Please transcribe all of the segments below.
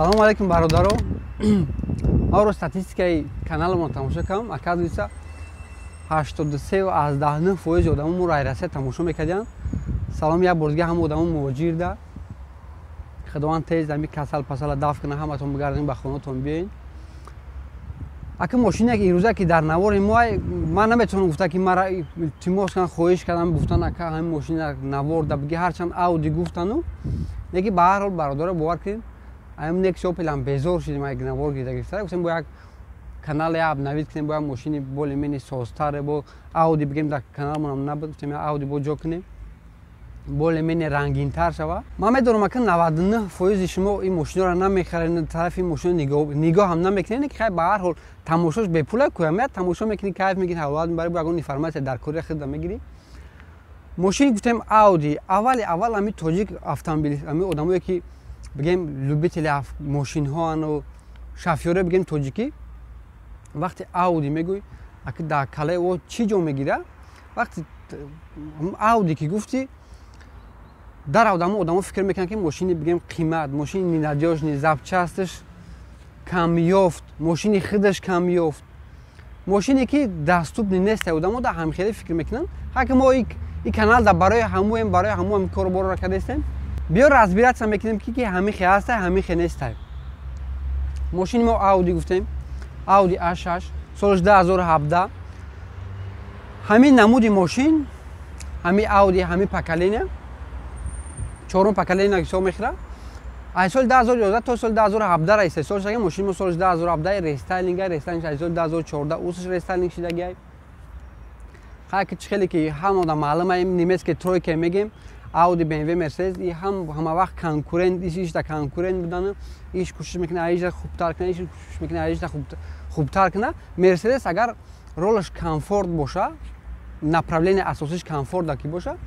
Салому алейкум, бародаро. Маро статистикаи каналамон тамошо кардам, оказывается, 83,9% одамо моро ай Россия тамошо мекардиянд. Салом як бор дига ҳама одамо муҳоҷирда. Худованд тез ами касал пасала дафт кунад, ҳаматон бигардем, ба хонатон биёен. Ака, мошине ки ирӯза ки дар навори мо, ман наметавонам гуфта ки мара илтимос кардам, хоҳиш кардам, гуфтан: «Ака, ҳамин мошина наворда биги». Ҳарчанд Ауди гуфтану неки, ба ҳар ҳол, бародаро, бовар кунед, ам Нексия, Опелам безор шудем, як навор гирда гирифта. Гуфтем, бо як канале обновить кунем, бо як мошини более-менее созтаре, бо Ауди бигем, дар каналамонам набуд. Гуфтем, Ауди бо ҷо кунем, более-менее рангинтар шава. Ман медонам, ака, 99% шумо ин мошиноро намехаред, тарафи ин мошино нигоҳ ҳам намекунед. Ки хай, ба ҳар ҳол, тамошош бепула кӯям, тамошо мекунӣ, кайф мекунӣ, ҳаловат мебарӣ, бо ягон информация дар кори худда мегирӣ. Мошини гуфтем Ауди. Аввали аввал ами тоҷик автомобил, ами одамое ки, бигем, любители мошинҳоану шофёре, бигем, тоҷикӣ, вақте Ауди мегӯй, аки дар калаи о чӣ ҷо мегира? Вақте Ауди ки гуфтӣ, дар одамо фикр мекунанд, ки мошини, бигем, қимат, мошини ненадёжный, запчасташ камёфт, мошини худаш камёфт, мошине ки доступный нест. Одамо дар ҳамхеле фикр мекунанд. Ҳаки мо и канал да барои ҳамуем, барои ҳамуам кору борро кардастем. Биё, разбираться мекунем, ки ҳамихе ҳастай, ҳамихе нестай. Мошини мо Ауди гуфтем, Ауди А6, солаш 2017. Ҳамин намуди мошин, ҳамин Ауди, ҳамин поколения, чорум поколения ҳисоб мехӯрад. Аз соли 2011 то соли 2017 ра истеҳсол шудага мошини мо. Соли 2017 рестайлинга, рестайлинг аз соли 2014 усш рестайлинг шидагиай. Ҳай, ки чӣ хеле ки ҳама одам маълума, немецкий тройка мегем, Ауди, БМВ, Мерседес, и ҳам ҳама вақт конкурент, ишда конкурент будан, иш кӯшиш мекунад аижа хубтар кунад, иш кӯшиш мекунад аижа хубтар кунад. Мерседес агар ролаш комфорт боша, направление асосиш комфорта ки боша,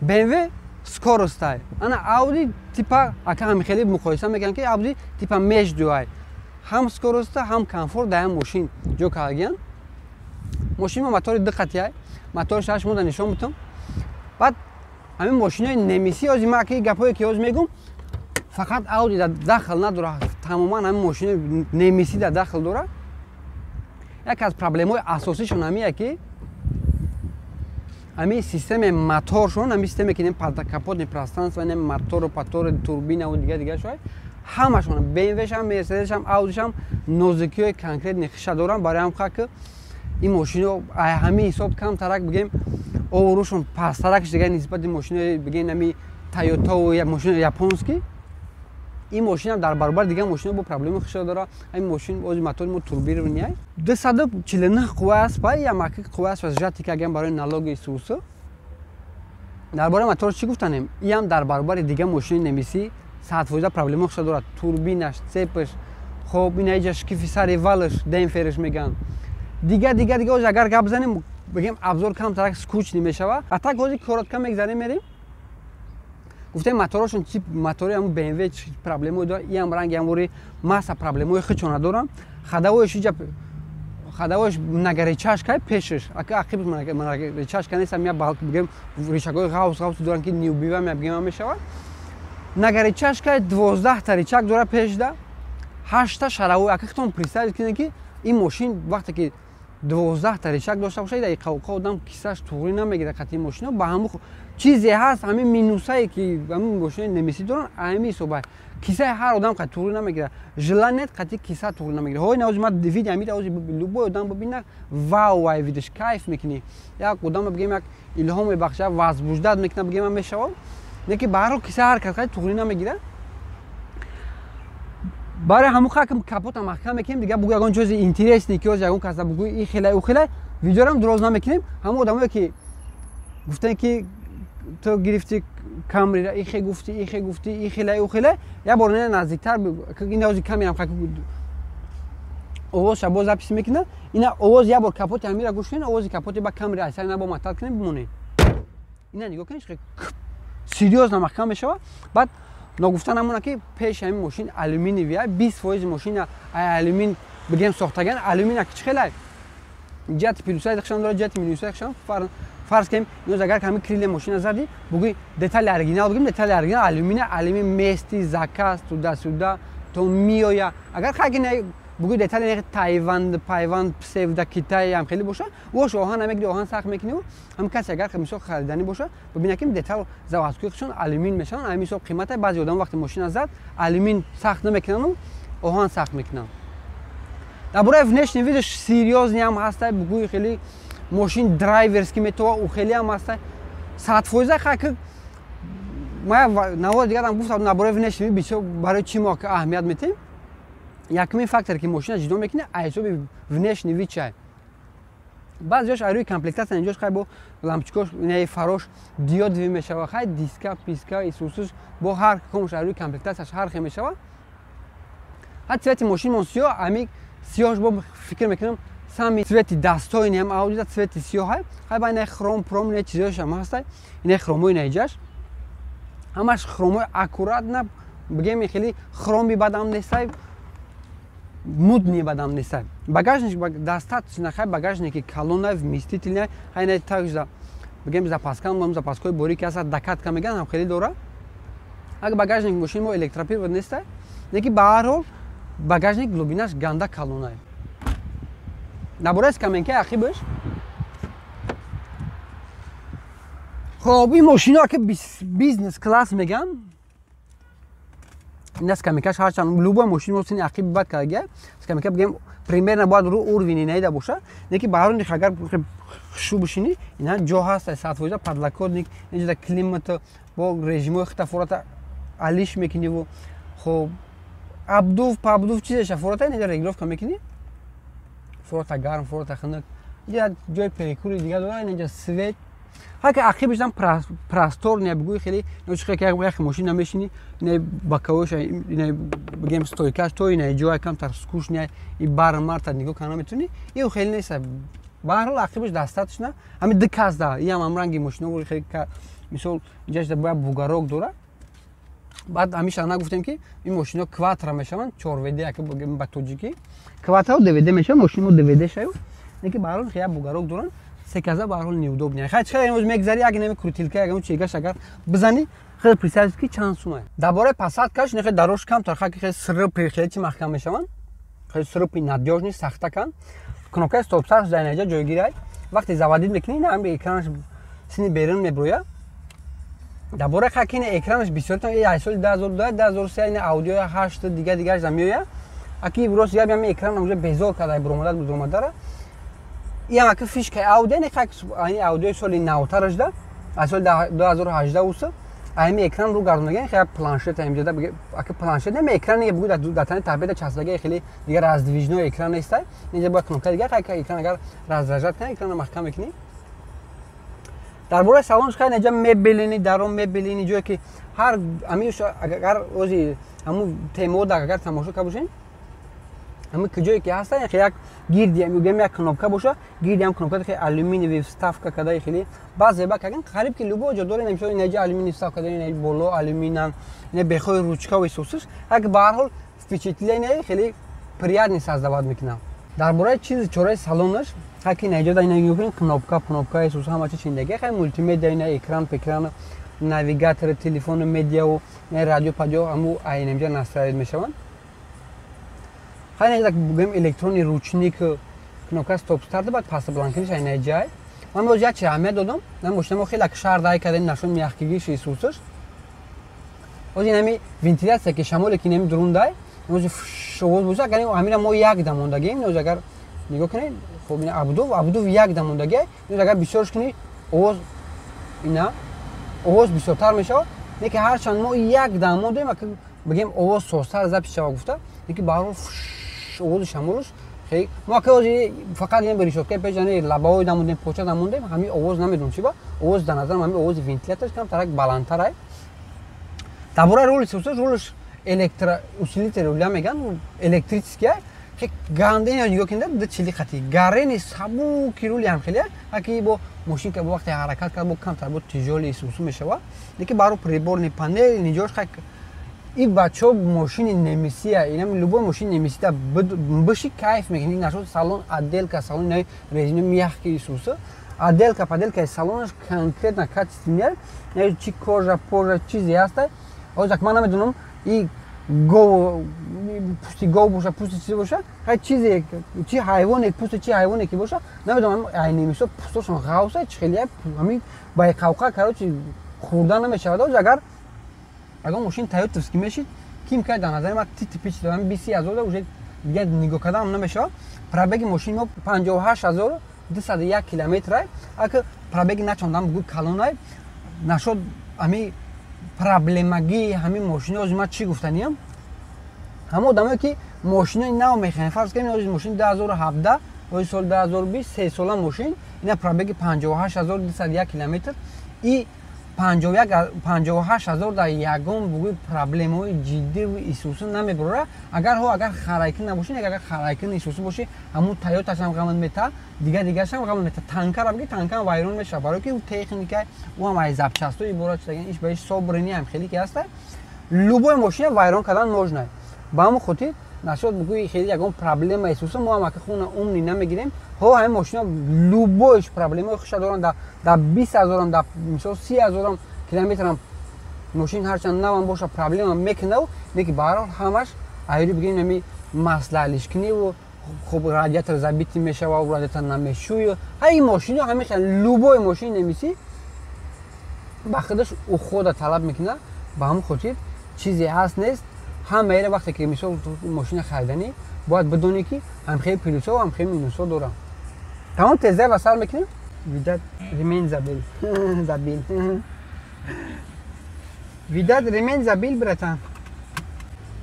БМВ скоростай. Ана Ауди типа, ака, ҳами хеле муқоиса мекунам, ки Ауди типа между ай, ҳам скороста, ҳам комфорт дар ям мошин ҷо кардагиян. Мошин мо мотори диққатиай, мотори шаш мода нишон бутам. Баъд ҳамин мошинои немисӣ, ози ма ки гапое ки ҳоз мегум, фақат Ауди да дахл надорад, тамоман ҳамин мошинои немисӣ да дахл дорад. Яке аз проблемаҳои асосишон ҳамие, ки ҳамин системаи моторшон, ҳамин системе ки капотный пространство, мотору патору, турбинаву дига дига шояд, ҳамашон, БМВшам, Мерседесшам, Аудишам, нозукиҳои конкретный хиша доранд. Барои ҳам ки ин мошино ҳамин ҳисоб камтарак, бигем, оврушон пасттаракш дига нисбати мошинои, бигем, ами Тойотову мошинои японский. Ин мошинам дар баробари дигар мошино бо проблеми хиша дорад. Ҳамин мошин ози мотори мо турбированный, 249 қувва аспа, ямаки қувва аспа сжатый каган барои налоги сусу. Дар бораи мотор чӣ гуфтанем? Иам дар баробари дигар мошинои немисӣ 100% проблема хиша дорад: турбинаш, цепаш, хоб, ина иҷа шкифи сари валаш, демпфераш мегӯянд, дига дига дига. Ози агар гап занем, бигем, обзор камтарак скучный мешава. А так ҳози коротко мегзарем, мерем. Гуфтем, моторошон чи, мотори ҳамн БМВ чи проблемое дорад, иам ранги ҳамвори масса проблемаҳои худшона дорам. Ходовоиш иҷа, ходовоиш многорычажкай пешаш, ака ақиб многорычажка нест, я бигем, рычагҳои ғавс ғавс доранд, ки неубиваемый, бигем, мешавад. Многорычажкай, 12-та рычаг дора пешда, ҳашта шаровой. Ака, худтон представить кунед, ки ин мошин вақте ки 12-та рычаг дошта бошад, дар қавқа одам кисаш туғрӣ намегирад қати мошино. Ба ҳамун чизе ҳаст, ҳамин минусае ки ҳамин мошинои немисӣ доранд, ҳамин ҳисоба кисаи ҳар одам қати туғрӣ намегирад, желание қати киса туғрӣ намегирад. Ҳои навози ма види ҳамин ози любой одам бибина, вау, вай видиш, кайф мекунӣ, як одам, бигем, як илҳом мебахшад, возбуждать мекунад, бигем, мешавад. Лекин ба ҳар ҳол киса ҳар кас қати туғрӣ намегирад. Барои ҳамун хак капота маҳкам мекунем. Дига бугӯ ягон чизи интересный, ки оз ягон каса бугӯ, и хелай, ӯ хелай, видеорам дуроз намекунем. Ҳамон одамое ки гуфтем, ки ту гирифти Камрира, ихе гуфтӣ, ихе гуфтӣ, и хелай, ӯ хелай, як бор не наздиктар, ин ози камерам овозша боз запись мекунад. Ина овоз, як бор капоти ҳамира гӯш кунед, овози капоти ба Камри айсар на бо матал кунем, бимонед. Ина нигоҳ кунед, серьёзно маҳкам мешавад. Баъд ногуфта намона, ки пеши ҳамин мошин алюминиевия, 20% мошина алюмин, бигем, сохтаган. Алюминия чӣ хелай ҷиҳати плюсаи хишам дорад, ҷиҳати минусаи хишам. Фарз кунем, ноз агар ҳамин крыле мошина задӣ, бугӯи детали оригинал, бигем, детали оригинал алюминия, алюмин местный заказ, туда-сюда. то миоя. Агар хаки бугӯи детали тайванд, пайванд, псевдо Китай ҳам хеле боша, вош оҳан намегири, оҳан сахт мекунӣ. Ҳам касе агар мисол хариданӣ боша, бибина ки детал заводской худшон алюмин мешаванд, ҳамин ҳисоб қимата. Баъзе одам вақте мошина зад, алюмин сахт намекунану оҳан сахт мекунанд. Дар бораи внешний вид аш серьёзный ҳам ҳаста, бугӯи хеле мошин драйверский метова, ӯ хеле ҳам ҳаста 100%. Хаки ма навои дигарам гуфтам, дар бораи внешний вид бисёр барои чӣ мо аҳамият метем. Якумин фактор, ки мошина ҷудо мекунӣ, ҳисоби внешний вид чай. Баъзеош рӯи комплектация, инҷош хай бо лампочка ош, фарош диодовый мешава, хай диска писка исусуш бо ҳар комш рӯи комплектация ш ҳар хел мешава. Ҳа, цвет и мошинмон сиёҳ, ами сиёҳш бо фикр мекунам сами цвет и дастои ҳам Аудида цвет и сиёҳай. Хай ба ина хром пром ина чизошам ҳастай, ина хромои наиҷаш ҳамаш хромои аккуратно, бигем, хеле хроми бадам нестай, мудни бадам нестай. Багажник достаточно, хай багажник и калона, вместительный. Хай на также, бигем, запаска м запаска ҳои борики ҳаст, докатка меган, ҳам хеле дора. Агар багажник мошини мо электропривод нестай, леки ба ҳар ҳол багажник глубина ш ганда калонай. Дар бораи скамейка и ақибаш, хоб, ин мошино ки бизнес класс меган, ина скамейка ш ҳарчанд любой мошин мо сини ақиби бад кардагия, скамейка, бигем, примерно бояд рӯ уровень и наида боша, леки ба ҳар ҳол агар хушу бишинӣ, ина ҷо ҳаст 100%. Подлокотник, инҷода климат бо режимҳои хитафората алиш мекуниву, хоб, обдув пабдув чизеша фората инҷа регулировка мекунӣ, форота гарм, форота хунук. Инҷа ҷои перекур и дига дора, инҷа свет. Ҳака ақибашам просторный, бигӯи хеле як мошина мешини, ина боковой ша, ина, бигем, стойка ш то ина ҷоя камтар скучный, и бар марта нигоҳ карда наметавонӣ, ив хеле нест. Ба ҳар ҳол ақибаш достаточно. Ҳами ду кас да иам ҳамранги мошино хеле, мисол, инҷа бояд бугорок дора. Баъд ҳамиша нагуфтем, ки ин мошино кватро мешаванд, чорвд, ба тоҷикӣ кватро двд мешаванд, мошино двд шаю, леки ба ҳар ҳол як бугорок доранд, се каза ба ҳар ҳол неудобный. Хай, чӣ имрӯз мегзари, як нами крутилка, ягон чигаш агар бизанӣ, хеле представить ки чанд сума. Дар бораи посадка ш, нехе дарош камтар, хаки хеле српи хеле чи маҳкам мешаванд, хеле српи надёжный, сахтакан. Кнопка и стоп-старт дар инҷа ҷойгирай, вақте заводить мекунӣ, ина ҳами экранаш сини берун меброя. Дар бораи хаки ина экранаш бисёртан соли 2002, 2003 ина аудиои ҳашт дига дигараш меоя. Аки рост гап, ҳами экран уже безор карда буромада буромадара. Иам аки фишка и Ауди, не хак аудиои соли навтараш да, аз соли 2018 уса ами экран рӯ гардондаген, хеле планшет имҷода, аки планшет нами экран бугӯ дар тани табета часпдаги, хеле дигар раздвижной экран нестай. Инҷа бояд кнопка дигар, хай экран агар раздражать кунад, экрана маҳкам мекунӣ. Дар бораи салонш, хай инҷа мебелини дарон, мебелини ҷое ки ҳар ами агар ози ҳамун темода агар тамошо карда бошем, ҳамин ҷое ки ҳаста, як гирди мегӯям, як кнопка боша, гирди ҳам кнопка хеле алюминиевый вставка карда, хеле баъзе ба кардем, қариб ки любой ҷо дорем. Мисол, инаҷа алюминий вставка дорем, ина боло алюминан, ина бехои ручка ва исусиш, як ба ҳар ҳол впечатление хеле приятный создавать мекунам. Дар бораи чизи чораи салонаш, ҳаки инаҷода ина нигоҳ, кнопка кнопка исус ҳама чи чиндаги, хай мултимедиа, ина экран пекран, навигатор, телефону медиаву радио падио ҳаму айнамҷа настраивать мешаванд. Хай, бигӯем, электронный ручник, кнопка стоп старт, баъд пасбланкиниш айна ҷай. Ман боз як чи аҳамият додам, на мошина мо хеле шаҳр дай кардем, нашон мягкий гиш исусаш. Оз инами вентиляция ки шамоле ки инами дурундай, оз овоз боша, агар ҳамина мо як дам мондагем, оз агар нигоҳ кунед, хоб, ина обдув як дам мондагӣ, оз агар бисёрш кунӣ, овоз, ина овоз бисёртар мешавад. Леки ҳарчанд мо як дам мондем, бигем, овоз созтар запись шава гуфта, леки ба ҳар овози шамолш мо ака ози фақат ин решётка и пеш, яъне лабаҳои дамондем, поча дамондем, ҳамин овоз намедонам чи ба овоз, дар назарам ҳамин овози вентиляторш камтарак баландтарай. Дар бораи рули сусаш, рулш электроусилитель руля меган, электрический, ганде нигоҳ кунед, ду чили хати гарени сабуки рули ҳам хеле, аки бо мошинка бо вақте ҳаракат кард, бо камтар бо тяжёлый сусу мешава, леки баро приборный панель ниҷош, хай, и бачо мошини немисия, инам любой мошини немисида биши, кайф мекунӣ. Нашуд салон, отделка салон инаи резина мягкий суса, отделка поделка и салонаш конкретно качественный, чи кожа пожа чизе ҳаста. Ҳозир ман намедонам и Гов, пӯсти гов боша, пӯсти чизе боша, ҳар чизе, чи ҳайвоне, пӯсти чи ҳайвоне ки боша, намедонам, ай немисо пӯстошон ғавса, чи хеле ҳамин байқавқа, короче, хӯрда намешавад. Оз агар ягон мошин тойотовский мешид, ким кай, дар назари ман тити пич дорам, 20 000 уже дигар нигоҳ кардан намешавад. Пробеги мошини мо 58 201 километрай. Ака, пробеги начондам бугӯ калонай нашод. Ҳами проблемагии ҳамин мошини ози ман чӣ гуфтаниям? Ҳама одамое ки мошинои нав мехаранд, фарз кунем, ози мошини 2017, ози соли 2020, 3 сола мошин, ина пробеги 58 201 километр и 58 000 дар ягон бугӯи проблемаҳои ҷиддиву исусу намебурора. Агар ҳо агар харайкин набошӣ, агар харайкин исусу бошӣ, ҳамун Тойоташам ғамат мета, дигар дигарашам ғамат мета. Танкара биги, танкам вайрон мешавад, барое ки ӯ техника, ӯ ҳам ай запчастҳо иборат шуда, иш ба иш собрани ҳам хеле ки ҳаста, любой мошина вайрон кардан можно. Ба ҳамон хотир насиҳат бугӯи хеле ягон проблема исусу мо ҳам ака хуна умни намегирем. Ҳо, ҳамин мошина любойш проблемаи хуша доранд. Да 20 000-ам, да мисол 30 000-ам километрам мошин ҳарчанд навам боша, проблема мекунав, леки баҳарҳол ҳамаш айри бигирем, ами маслалишкуниву хуб радиатор забитый мешава, радиатор намешӯю. Ҳаи мошино ҳамин хел, любой мошини немисӣ ба худаш ухода талаб мекунад. Ба ҳамон хотир чизе ҳаст нест, ҳамаеро вақте ки мисол мошина хариданӣ, бояд бидонӣ, ки ҳамхели плюсҳо, ҳамхели минусҳо дорам. Тамом, тездай ва сар мекунем. Видать, ремень забыл, забил. Видать, ремень забил, братан.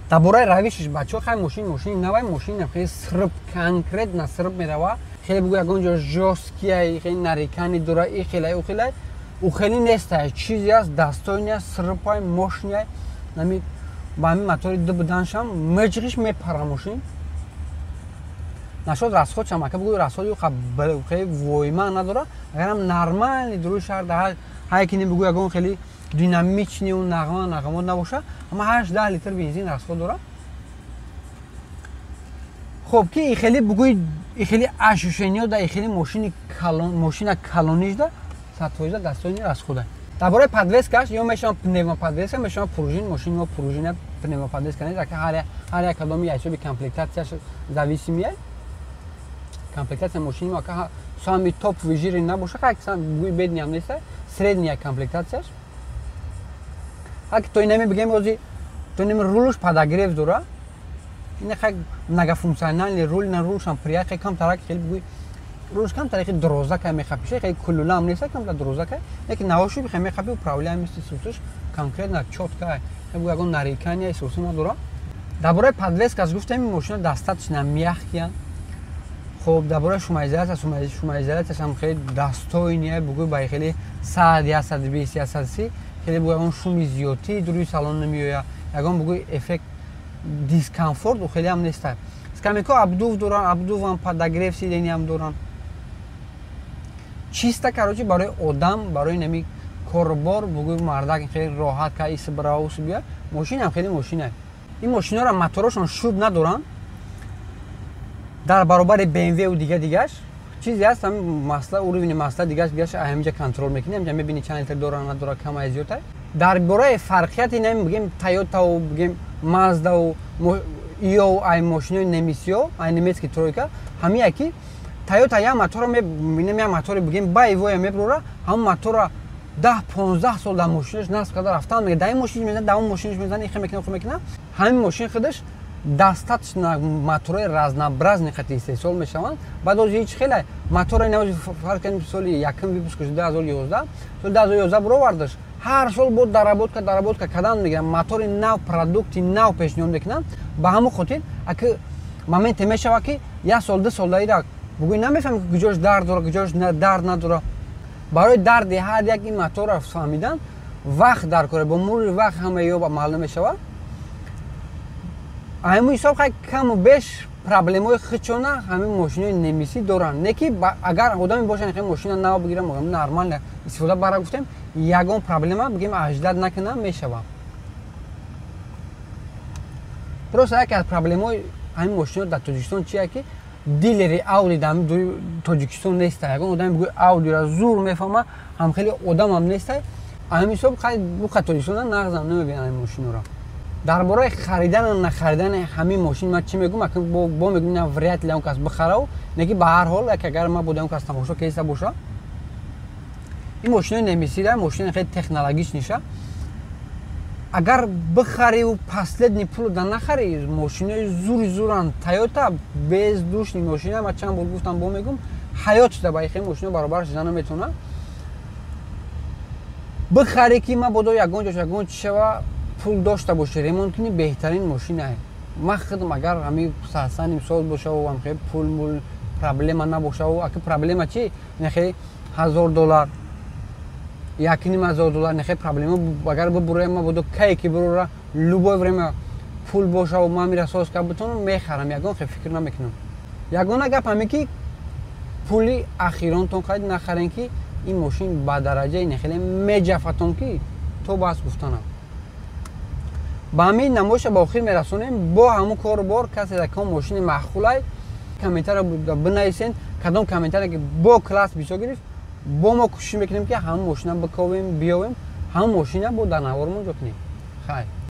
Дар бораи равишиш, бачаҳо, хай, мошин мошини навай, мошин хеле срб, конкретно срб мерава. Хеле бугӯ ягон ҷо жёсткий, хеле нарекание дора, и хелай, ӯ хелай, ӯ хеле нестай. Чизе аст, достойный аст, србай, мощный. Нами ба ҳамин мотори ду буданшам меҷиғиш мепара мошин. Нашод расходшам, ака, бугӯ расходи хеле воима надора. Агарам нормальный дуруи шаҳр дар ҳай ки бугӯ ягон хеле динамичный нағма нағмот набоша, ама 8-10 литр бензин расход дора. Хоб, ки хеле бугӯи хеле ощущениё да хеле мошини мошина калонижда 100% достойный расхода. Дар бораи подвескаш, ё мешавам пневмоподвеска, мешавам пружин. Мошини мо пружина, пневмоподвеска нест. Ака, ҳар як кадоми ҳисоби комплектатсияш зависимый. Комплектатсия мошини мо, ака, самый топовый жири набоша, гӯи бедный ам неста, средняя комплектатсияш. Аки то инами бигем, ози то инами рулуш подогрев дора. Ина хай многофункциональный руль, на рулшам приятный, кам тарак хеле бугӯи рулш кам тариқи дрозака мехапиша, хеле кулулам неста, камта дрозака, лекин наоши бихе мехапи, управляемости сусуш конкретно чётко, бугӯ ягон нарекания сусу надора. Дар бораи подвескаш гуфтем, мошина достаточно мягкия. Хоб, дар бораи шумоизоляция, шумоизоляцияшам хеле достойный, бугӯи ба хеле 100, 120, 130, хеле бугӯ ягон шуми зиёдтӣ дуруи салон намеояд, ягон бугӯи эффект дискомфорт у хеле ҳам неста. Скамейко обдув доранд, обдувам, подогрев сиденьям доранд. Чиста, короче, барои одам, барои нами корбор, бугӯи мардак хеле роҳат ка ис бираус бия. Мошинам хеле мошина. Ин мошинаро моторошон шуб надоранд дар баробари БМВ дига дигаш. Чизе ҳаст, ҳамин масла, уровни масла, дигаш дигаш ҳаминҷа контрол мекунӣ, ҳаминҷа мебинӣ чанд литр дора, надора, камай, зиёдтай. Дар бораи фарқияти нами бигем Тойотау, бигем Маздау ё ай мошинои немисиё, ай немецкий тройка, ҳамия ки Тойота як моторо мебинем, як мотори бигем боевоя мебурора, ҳамон мотора 10-15 сол дар мошинаш насб карда рафтан мега, дар ин мошинаш мезана, дар он мошинаш мезана, ихе мекунам, хе мекунам. Ҳамин мошин худаш достаточно моторҳои разнообразный қати истеҳсол мешаванд. Баъд ози ҳеҷ хеле мотори навози, фарз кунем, соли якум выпуск 2011, соли 2011 буровардаш, ҳар сол бо доработка кардан мегиранд, мотори нав, продукти нав пешниҳод мекунанд. Ба ҳамон хотир аки моменте мешавад, ки як сол, 2 сол даира бугӯй намефаҳмем, ки куҷош дард дора, куҷош дард надора. Барои дарди ҳар як ин моторро фаҳмидан вақт дар кора, бо мурури вақт ҳама ё маълум мешавад. Ҳамин ҳисоб хай каму беш проблемаҳои худшона ҳамин мошинои немисӣ доранд. Не ки агар одаме бошанд, хе мошина нав бигирам, нормально истифода бара, гуфтем, ягон проблема бигем аждад накунам мешавад. Просто яке аз проблемаҳои ҳамин мошино дар Тоҷикистон чия, ки дилери Ауди дар Тоҷикистон неста. Ягон одаме бигӯи Аудиро зур мефаҳма, ҳам хеле одамам неста. Ҳамин ҳисоб хай буқа Тоҷикистона нағзам намебинанд ҳамин мошиноро. Дар бораи харидану нахаридани ҳамин мошин ман чӣ мегӯм? Акн бо мегӯм, на, вряд ли он кас бихарав, не ки ба ҳар ҳол як агар ман буда, он кас тамошо кеса боша. Ин мошинои немисира, мошини хеле технологичный ша. Агар бихариву последний пулу да нахари, мошинои зури зуран. Тойота бездушный мошина, ман чанд бор гуфтам, бо мегӯм, ҳаёт шуда ба ихе мошино баробар шуда наметавона. Бихарӣ, ки мабодо ягон ҷош ягон чи шава, пул дошта бошӣ, ремонт кунӣ, беҳтарин мошинае. Ман худам агар ҳами саҳсаним соз бошаву ҳамхе пул мул проблема набошаву, аки проблема чи, нехе 1000 доллар, 1500 доллар, нехе проблема агар бибуроям, мабодо кае ки бирора, любое время пул бошаву ман мира соз кард битонам, мехарам, ягон хе фикр намекунам. Ягона гап ҳаме, ки пули ахиронтон қайд нахарем, ки ин мошин ба дараҷаи нехеле меҷафатон, ки то бас гуфтанам. Ба ҳамин намоиша ба охир мерасонем. Бо ҳамун кору бор, касе дакон мошини маъқулай, комментария бинависен. Кадом комментария ки бо класс бисёр гирифт, бо мо кӯшиш мекунем, ки ҳамун мошина биковем, биёвем, ҳамун мошина бо дар навормон ҷо кунем. Хайр.